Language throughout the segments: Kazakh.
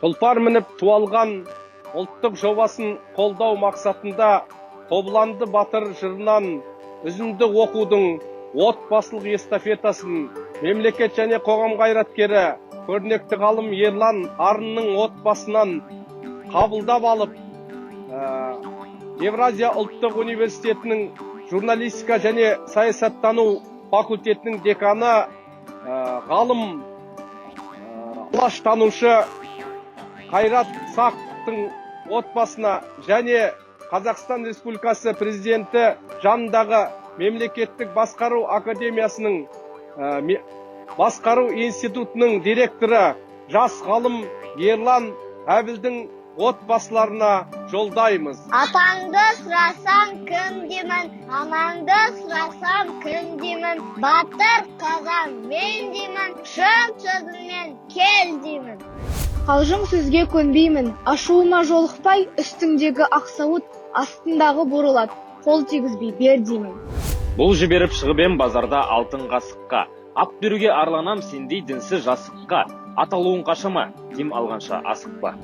Тұлпар мініп ту алған ұлттық жобасын қолдау мақсатында Қобыланды батыр жырынан үзінді оқудың отбасылық эстафетасын мемлекет және қоғам қайраткері, көрнекті ғалым Ерлан Арынның отбасынан қабылдап алып, Евразия ұлттық университетінің журналистика және саясаттану факультетінің деканы, ғалым, алаштанушы Қайрат Сақтың отбасына және Қазақстан Республикасы Президенті жанындағы Мемлекеттік басқару академиясының басқару институтының директоры, жас ғалым Ерлан Әбілдің отбасыларына жолдаймыз. Атаңды сұрасам, кім деймін, анаңды сұрасам, кім деймін, батыр қазан мен деймін, шын сөзіңмен кел деймін. Қалжың сөзге көнбеймін, ашуыма жолықпай, үстіңдегі ақ сауыт, астындағы бурыл ат, қол тигізбей бер деймін. Бұл жіберіп шығып ем базарда алтын қасыққа. Ат беруге арланам сендей дінсіз жасыққа. Ат алуың қашама, дем алғанша асықпа.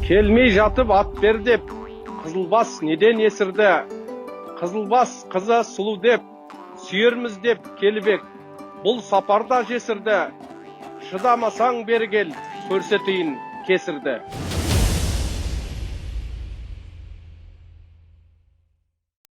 Келмей жатып ат бер деп, Қызылбас неден есірді? Қызылбас қызы сұлу деп, сүйерміз деп келіп ек, бұл сапарда жесірді. Шыдамасаң, бері кел, көрсетейін кесірді.